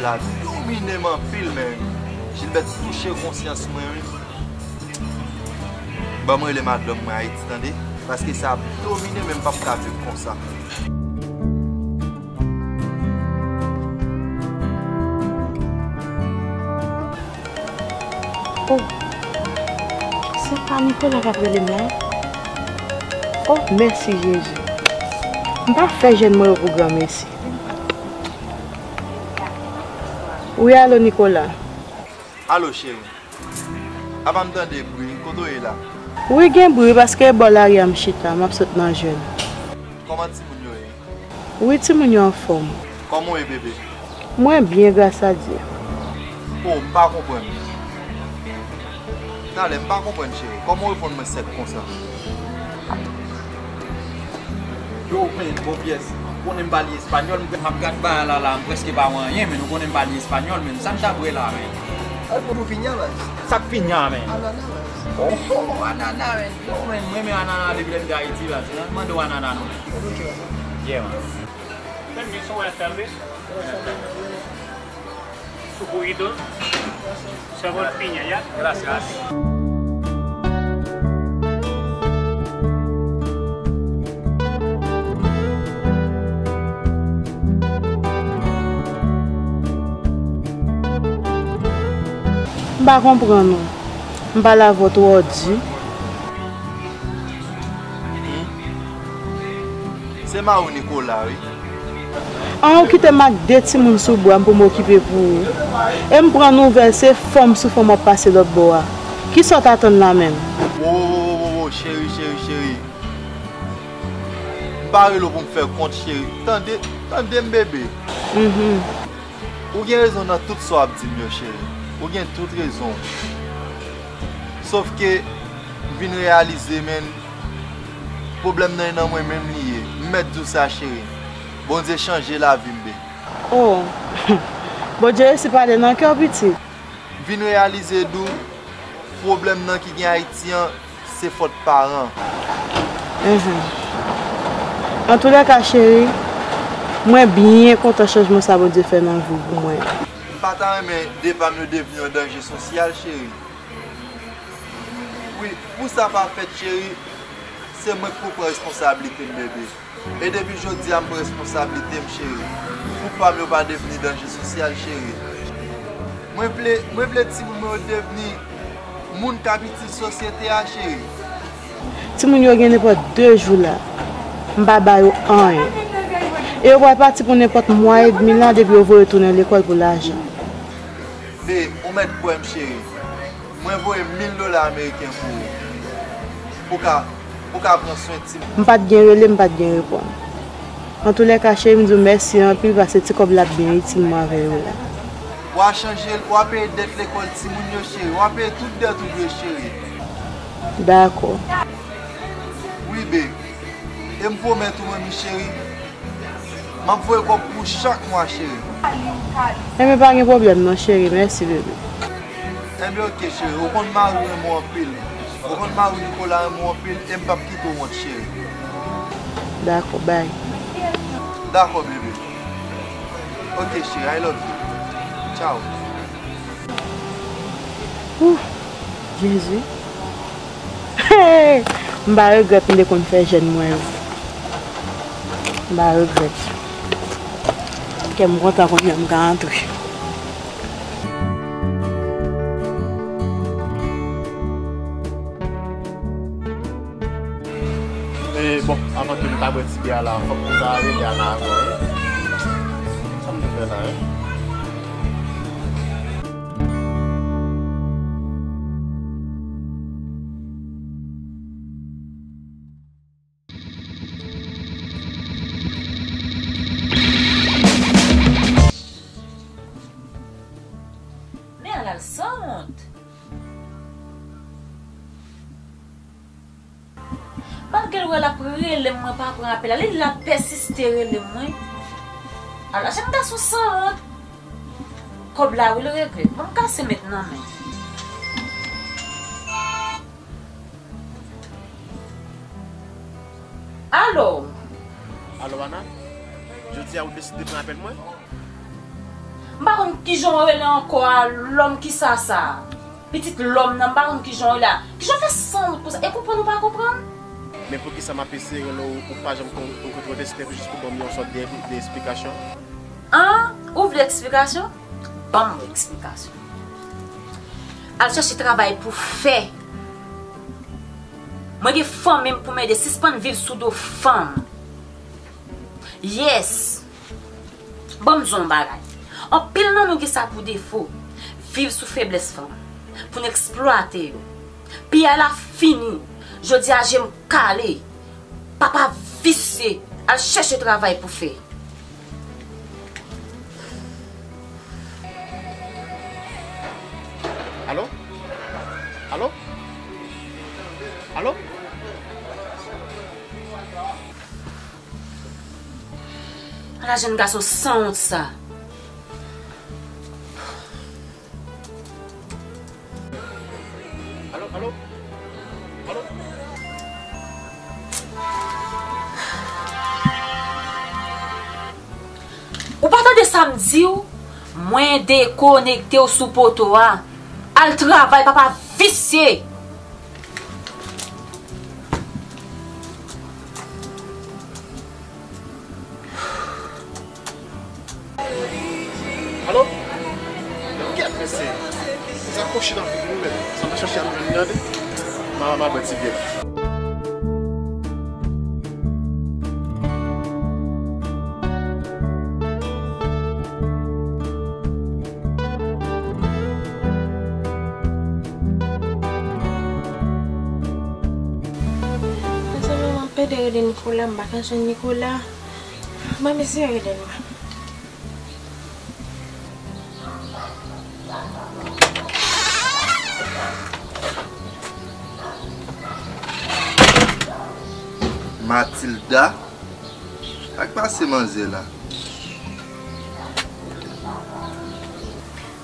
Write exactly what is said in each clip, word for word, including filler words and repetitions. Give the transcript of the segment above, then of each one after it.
La domine m anpil, men Jilbèt touche konsyans mwen, wi. Ban mwen rele madanm mwen Ayiti, tande? Paske sa ap domine, men m p ap ka viv konsa. Oh, se pa Nicolas k ap rele m la? Oh, mèsi Jezi. M pa fè jèn mwen yo pou granmesi. Wi, alo Nicolas. Alo, cheri. Apa m tande bri, kote w ye la? Wi, gen bri, paske e bò lari a m chita, m ap sot nan jèn. Kòman timoun yo ye? Wi, timoun yo anfòm. Kòman w ye, bebe? Mwen byen, gras a Dye. Oh, m pa konprann. Talè, m pa konprann, cheri. Kòman w reponn mwen sèk konsa? Yo, men, bon pyès. Ou konnen m pa li espanyòl, m ap gad bagay la, la, m prèske pa wè anyen, men ou konnen m pa li espanyòl, men sa m t ap wè la, men. Ay, pou nou piña, baz. Sa k piña, men? Anana, baz. Oh, oh, anana, men. Yo, men, m renmen anana depi lè m te Ayiti, baz. Mande w anana, non. Yeah, man. Permiso, buenas tardes. Su juguito. Sabor piña, ¿ya? Gracias. M pa konprann ou. M pale avè w twò di. Se mari w Nicolas, wi. An, ou kite m ak de timoun sou bra m pou m okipe pou ou. E m pran nouvèl, se fanm sou fanm w ap pase lòt bò a. Kisa w t atann la menm? Wo, wo, wo, wo, wo, cheri, cheri, cheri. M pa rele w pou m fè kont, cheri. Tande, tande m, bebe. Mhm. Ou gen rezon nan tout sa w ap di m yo, cheri. Ou gen tout rezon. Sòf ke m vin reyalize, men, pwoblèm nan e nan mwen menm li ye. M mèt di w sa, cheri. Bondye chanje lavi m, bebe. Oh, Bondye resi pale nan kè w, pitit. M vin reyalize, Dou, pwoblèm nan ki gen Ayiti an, se fòt paran. Mhm. Antoulèka, cheri, mwen byen kontan chanjman sa Bondye fè nan vi w pou mwen. M pa ta renmen de pa m yo devni yon danje sosyal, cheri. Wi, pou sa pa fèt, cheri, se mwen k pou pran responsablite m, bebe. E depi jodi a, m pran responsablite m, cheri. Pou pa m yo pa devni danje sosyal, cheri. Mwen vle, mwen vle timoun mwen yo devni moun k ap itil sosyete a, cheri. Timoun yo gen nenpòt de jou la. M pa ba yo anyen. E yo pral pati pou nenpòt mwa edmi la depi yo voye tounen lekòl pou lajan. Be, ou mèt kwè m, cheri. Mwen voye mil dola ameriken pou ou. Pou ka, pou ka pran swen timoun. M pa t gen rele, m pa t gen reponn. Antoulèka, cheri, m di w mèsi anpil paske ti kòb la ap byen itil mwen avè yo la. W a chanje l, w a peye dèt lekòl timoun yo, cheri. W a peye tout dèt ou dwe, cheri. Dakò. Wi, be. E m pwomèt ou, manmi cheri, m ap voye kòb pou ou chak mwa, cheri. Enben, pa gen pwoblèm non, cheri. Mèsi, bebe. Enben, oke, cheri. Ou konn mari w renmen w anpil. Ou konn mari w Nicolas renmen w anpil, e m p ap kite w wont, cheri. Dakò, bay. Dakò, bebe. Oke, cheri, I love you. Ciao. Ouh, Jezi. M pa regrèt m te konn fè jèn mwen yo. M pa regrèt. Kè m kontan kounye a m ka antre. E, bon, avan ke m ta bwè ti bè a la, fòk m ta rele Ana ankò, wi. Sa m te fè la, wi? Men Ana l sanwont. Malgre l wè l ap rele m, mwen pa pran apèl la, li la pèsiste rele m, wi. Ala jan m ta sou sanwont. Kòb la, wi, l regle. Ban m kase met nan men. Alo? Alo, Ana? Jodi a, ou deside pran apèl mwen? M pa konn kijan w rele ankò a, lòm kisa sa? Pitit lòm nan, m pa konn kijan w rele a. Kijan w fè sanwont konsa? E konprann ou pa konprann? Men poukisa m ap eseye rele w, ou pa janm kon-, ou kontakte Steph jis pou ban m yon sòt de, de esplikasyon? An? Ou vle esplikasyon? Ban m yon esplikasyon. Al chèche travay pou fè. Mwen gen fanmi m pou m ede, sispann viv sou do fanm. Yes. Ban m di w yon bagay. Anpil nan nou gen sa pou defo. Viv sou feblès fanm. Pou n eksplwate yo. Pi a la fini. Jodi a je m kale. Papa visye. Al chèche travay pou fè. Alo? Alo? Ala jèn gason sanwont sa. Alo, alo, alo. Ou pa tande sa m di w? Mwen dekonekte w sou poto a. Al travay, papa visye. Alo? Kèt mesye. Sa kòche nan figi nou menm. Sa n ap chache a nou jwenn tande. Ma, ma bwè ti byè. Mezanmi, mwen pede rele Nicolas, m pa ka jwenn Nicolas. Mwen eseye rele l mwen. Matilda? Sa k pase manzè la?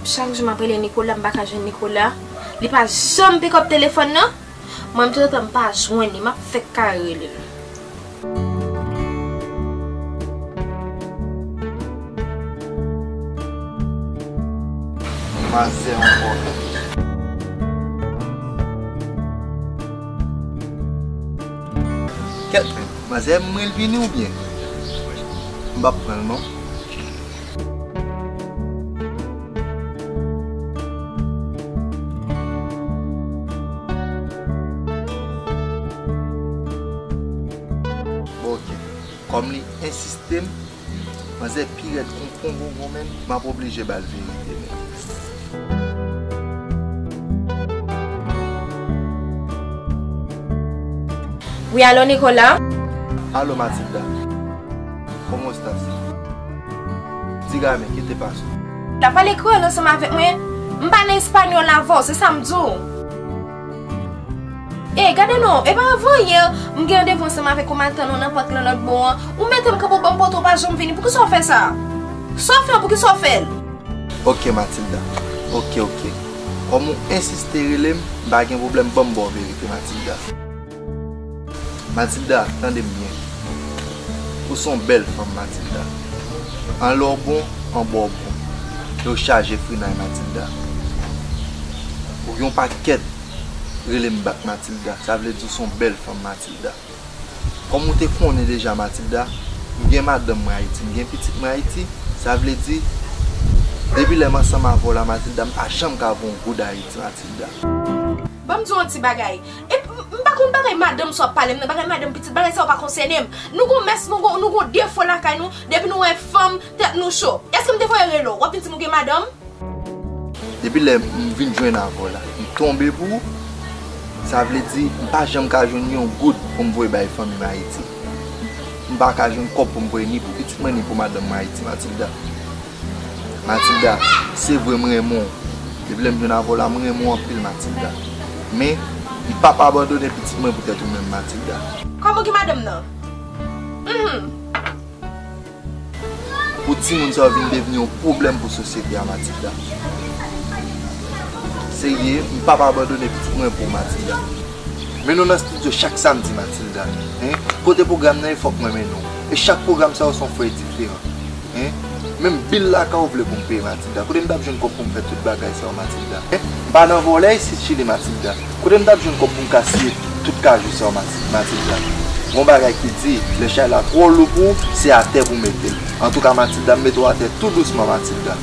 Chak jou m ap rele Nicolas, m pa ka jwenn Nicolas. Li pa janm pick up telefòn nan. Mwen menm, toutotan m pa jwenn li, m ap fèk kare rele l. Manzè ankò. Kèt, manzè mwen l vini oubyen? M p ap pran l non. Bon, ok. Kòm li ensiste m, manzè pi rèd kon pongongon menm, m ap oblije ba l verite menm. Wi, alo, Nicolas? Alo, Matilda. ¿Cómo estás? Dígame, ¿qué te pasó? La pale kreyòl ansanm avèk mwen. M pa nan espanyòl avè w, se sa m di w. E, gade non, e pa avan yè, m gen randevou ansanm avèk ou, m al tann ou nan pòt lan lòt bò an. Ou mete m kanpe w ban m poto, w pa janm vini. Poukisa w fè sa? Sa w fè an, poukisa w fè l? Ok, Matilda. Ok, ok. Kòm ou ensiste rele m, m pa gen pwoblèm, ban m ba w verite, Matilda. Matilda, tande m byen. Ou se yon bèl fanm, Matilda. Anlè w bon, anba w bon. E w chaje frinay, Matilda. Ou gen yon pakèt rele m bak, Matilda. Sa vle di w se yon bèl fanm, Matilda. Kòm ou te konnen deja, Matilda, m gen madanm mwen Ayiti, m gen pitit mwen Ayiti. Sa vle di, depi lè m ansanm avè w la, Matilda, m pa janm ka voye yon goud Ayiti, Matilda. Ban m di w yon ti bagay. E m, m pa konn bagay madanm sa w ap pale m nan, bagay madanm pitit, bagay sa yo pa konsène m. Nou gon mès, nou gon, nou gon defo lakay nou, depi nou wè fanm, tèt nou cho. Èske m te voye rele w? W ap vin di m ou gen madanm? Depi lè m vin jwenn avè w la, m tonbe pou ou. Sa vle di, m pa janm ka jwenn yon goud pou m voye bay fanmi m Ayiti. M pa ka jwenn kòb pou m voye ni pou pitit mwen, ni pou madanm mwen Ayiti, Matilda. Matilda, se vre m renmen w. Depi lè m jwenn avè w la, m renmen w anpil, Matilda. Men, m p ap abandone pitit mwen poutèt ou menm, Matilda. Kòman w gen madanm nan? Mhm. Pou timoun sa yo vin devni yon pwoblèm pou sosyete a, Matilda. Serye, m p ap abandone pitit mwen pou ou, Matilda. Men nou nan estidyo chak samdi, Matilda. Hein? Kote pwogram nan ye, fòk mwen mennen w. E chak pwogram sa yo se yon fway diferan. Hein? Menm bil lakay ou vle pou m peye, Matilda? Kote m t ap jwenn kòb pou m fè tout bagay sa yo, Matilda? Hein? M pa nan vòlè isit, chili, Matilda. Kote m t ap jwenn kòb pou m ka siye tout kajou sa yo, Mati-, Matilda? Gon bagay ki di, lè chay la twò lou pou ou, se atè pou w mete l. Antouka, Matilda, m mete w atè tou dousman, Matilda.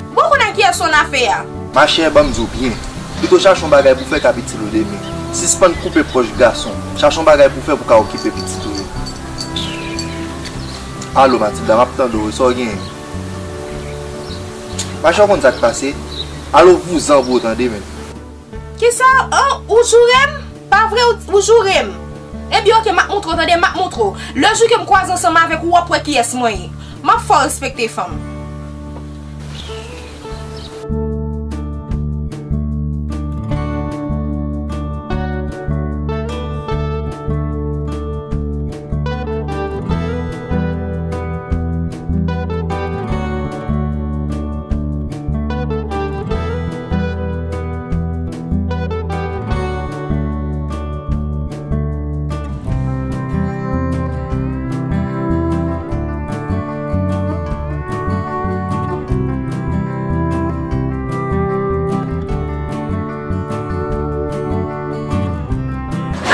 Bon, kounye a kiyès ou nan afè a? Machè, ban m di w byen. Pito chache yon bagay pou w fè k ap itil ou demen. Sispann koupe pòch gason. Chache yon bagay pou w fè pou w ka okipe pitit ou yo. Alo, Matilda, m ap tande w wi, sa w genyen? Machè, w konn sa k pase? Alo, vouzan pou w tande, men. Kisa? An, ou joure m? Pa vre, ou, ou joure m? Ebyen, oke, m ap montre w, tande, m ap montre w. Lè jou ke m kwaze ansanm avèk ou, w ap wè kiyès mwen ye. M ap fè w respekte, fanm.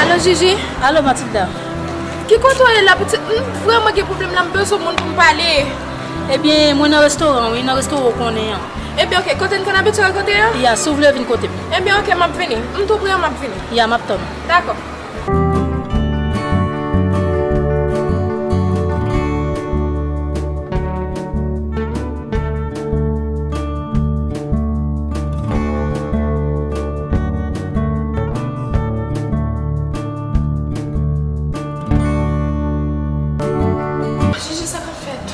Alo, Jiji? Alo, Matilda. Ki kote w ye la, pitit? M vrèman gen pwoblèm la, m bezwen moun pou m pale. Ebyen, mwen nan restoran, wi, nan restoran ou konnen an. Ebyen, oke, kote n konn abitye rankontre an? Ya, si w vle vin kote m. Ebyen, oke, m ap vini. M tou pre, m ap vini. Ya, m ap tann ou. Dakò. Jiji, sa k ap fèt?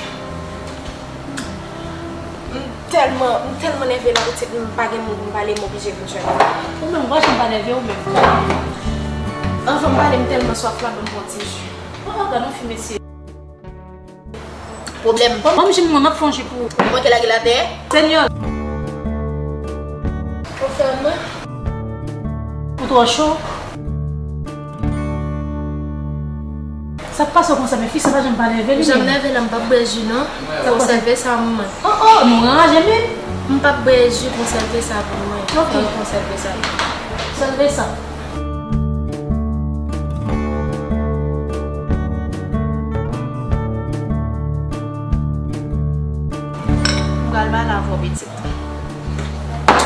M tèlman, m tèlman nève la, pitit, m pa gen moun pou m pale, m oblije vin jwenn ou. Ou menm, ou pa janm pa nève ou menm. Anvan m pale, m tèlman swaf la, ban m pran ti ji. Oh, gad yon fi, mesye. Pwoblèm. Ban m ji m nan, m ap fè yon ji pou ou. Ou manke lage l atè? Senyè. Ou fè mal. Ou twò cho. Sa k pase w konsa, men fi sa pa janm pa nève li menm. Ou janm nève la, m p ap bwè ji non. Konsève sa pou mwen. Oh, oh, nou anraje menm. M p ap bwè ji, konsève sa pou mwen. Ok. Konsève sa. Konsève sa. M pral pale avè w, pitit.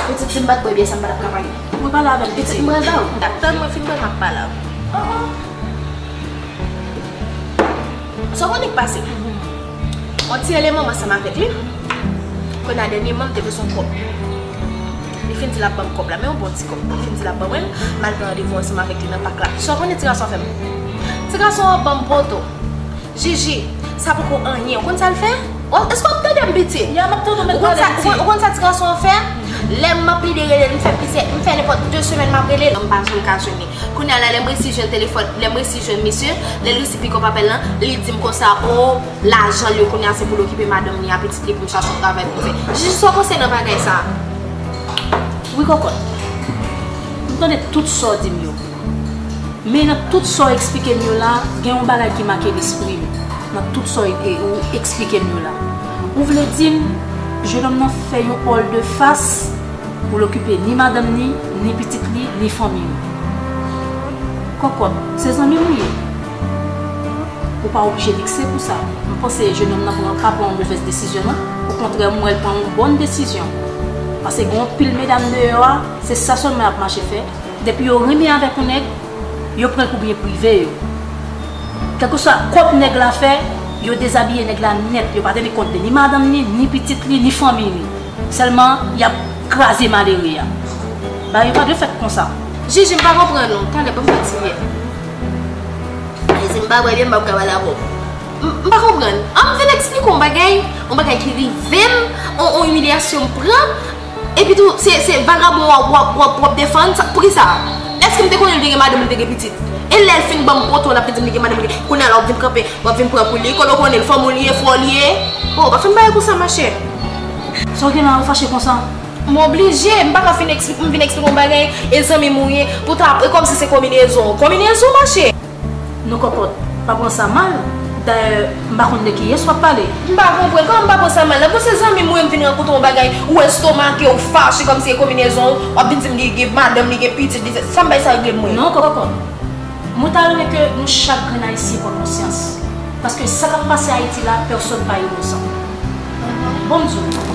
Pitit, si m pa t bwè byè sa, m pa t ap ka pale. Mwen pale avè l, pitit. Pitit, m pral ba w. Tann mwen fin bwè, m ap pale avè w. Oh, oh. Sa w konnen k pase? Yon ti eleman m ansanm avèk li. Kounye a, dènyèman, m te bezwen kòb. Li fin di l ap ban m kòb la, men yon bon ti kòb. Li fin di l ap ban mwen l, m al pran randevou ansanm avèk li nan pak la. Sa w konnen ti gason an fè m? Ti gason an ban m poto. Jiji, sa poko anyen. Ou konn sa l fè? Ou, èske w ap tande m, pitit? Ya, m ap tande w, mèt pale, pitit. Ou konn sa, ou konn, ou konn sa ti gason an fè? Lè m ap plede rele l, m fè plizyè, m fè nenpòt de semèn m ap rele l, m pa janm ka jwenn li. Kounye a la, lè m resi jwenn telefòn, lè m resi jwenn misye, lè l resi pikòp apèl lan, li di m konsa, o, lajan l yo kounye a se pou l okipe madanm li a, pitit li, pou l chache yon travay pou l fè. Jiji, sa w panse nan bagay sa a? Wi, kòkòt. M tande tout sa w di m yo. Men nan tout sa w eksplike m yo la, gen yon bagay ki make lespri m. Nan tout sa w, e, ou eksplike m yo la. Ou vle di m, jenòm nan fè yon òl de fas pou l okipe ni madanm ni, ni pitit li, ni fanmi li. Kòkòt, se zanmi m ou ye. Ou pa oblije vekse pou sa. M panse jenòm nan pran, pa pran yon movèz desizyon, non. Okontrè, m wè l pran yon bòn desizyon. Paske gen yon pil medam deyò a, se sa sèlman y ap mache fè. Depi yo renmen avèk yon nèg, yo pran l pou byen prive yo. Kèlkeswa kòb nèg la fè, yo dezabiye nèg la nèt. Yo pa teni kont de ni madanm ni, ni pitit li, ni fanmi li. Sèlman, y ap kraze malere a. Bagay yo pa dwe fèt konsa. Jiji, m pa konprann ou. Talè, ban m fè ti vyè. Ay, si m pa bwè byè, m p ap ka pale avè w. M, m pa konprann. An m vin eksplike w yon bagay, yon bagay ki rive m, yon, yon imilyasyon m pran. Epi tou, se, se vagabon w ap, w ap, w ap, w ap defann, sa, poukisa? Èske m te konnen l te gen madanm, l te gen pitit? E lè l fin ban m poto, l ap vin di m li gen madanm, li gen, kounye a la w ap vin kanpe, w ap vin pran pou li, kote w konnen l fanm ou li ye, frè w li ye? Oh, pa fè m bagay konsa, machè. Sa w gen la, ou fache konsa? M oblije, m pa ka fin eksplik-, m vin eksplike yon bagay, e zanmi m ou ye, pou ta, e kòmsi se konbinezon. Konbinezon, machè! Non, kòkòt, pa pran sa mal. Dayè, m pa konn de kiyès w ap pale. M pa konprann. Kòman m pa pran sa mal la? Bon, se zanmi m wi, m vin rankontre yon bagay, ou estomake, ou fache, kòmsi e konbinezon, w ap vin di m li gen madanm, li gen pitit, li se, sa m bay sa regle m mwen? Non, Kòkòt. Mwen ta renmen ke nou chak grenn Ayisyen pran konsyans. Paske sa k ap pase Ayiti la, pèsòn pa inosan. Bon, m di w,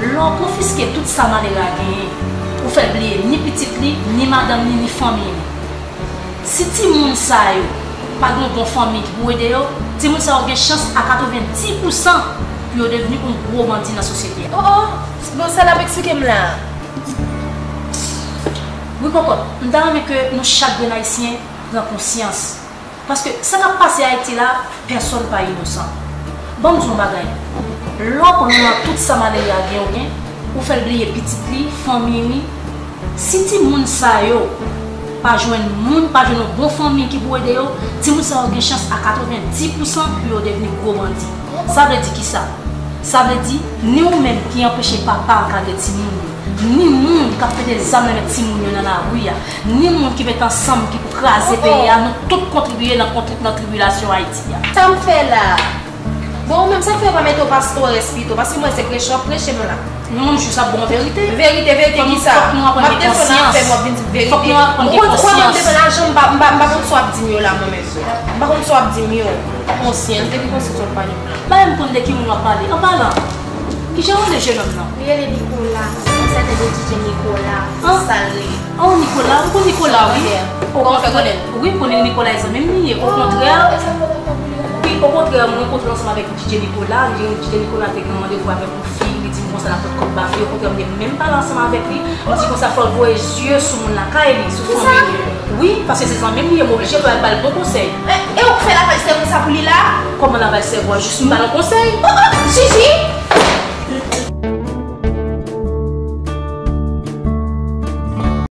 lè w konfiske tout sa malere a genyen, ou fè l bliye ni pitit li, ni madanm li, ni fanmi li. Si timoun sa yo pa gen yon bon fanmi ki pou ede yo, timoun sa yo gen chans a katrevenndis pousan pou yo devni yon gwo bandi nan sosyete a. Oh, oh, bon, sa l ap eksplike m la. Wi, Kòkòt, m ta renmen ke nou chak grenn Ayisyen pran konsyans. Paske sa k ap pase Ayiti la, pèsòn pa inosan. Ban m di w yon bagay. Lè w konnen nan tout sa malere a gen, ou gen, ou fè l bliye pitit li, fanmi li. Si timoun sa yo pa jwenn moun, pa jwenn yon bon fanmi ki pou ede yo, timoun sa yo gen chans a katrevenndis pousan pou yo devni gwo bandi. Sa vle di kisa? Sa vle di, ni ou menm ki anpeche papa ankadre timoun yo, ni moun k ap mete zam nan men timoun yo nan lari a, ni moun ki met ansanm ki pou kraze peyi a, nou tout kontribiye nan kontri-, nan tribilasyon Ayiti a. Sa m fè la? Bon, ou menm, sa k fè w pa mete w pastores pito? Paske mwen se preche w ap preche m la. Non, m jis ap ba w verite. Verite, verite kisa? Fòk nou aprann gen konsyans. M ap defann afè m, w ap vin di m verite. Fòk nou aprann gen konsyans. Ou wè, m ap defann ajan, m pa, m pa, m pa konn sa w ap di m yo la, mwen menm. M pa konn sa w ap di m yo. Konsyans, depi konsyans w ap pale m la. Bagay m konn de ki moun w ap pale. An palan, kijan w rele jenòm nan? Li rele Nicolas. Yon sèten de D J Nicolas. An? Sa l rele. Oh, Nicolas, m konn Nicolas, wi. Kòman w fè konnen l? Wi, m konnen Nicolas, e zanmi m li ye. Okontrè, wi, okontrè, mwen rankontre ansanm avèk D J Nicolas. D J Nicolas te gen randevou avèk yon fi, li di m konsa l ap pot kòb ba fi. Okontrè, m te menm pale ansanm avèk li. M di konsa fò l voye zye sou moun lakay li, sou fanmi li. Wi, paske se zanmi m li ye, m oblije ba l, ba l bon konsèy. E, e ou k fè l ap fè sèvis sa pou li la? Kòman l ap ba l sèvis? Jis m ba l yon konsèy. Oh, oh, Jiji!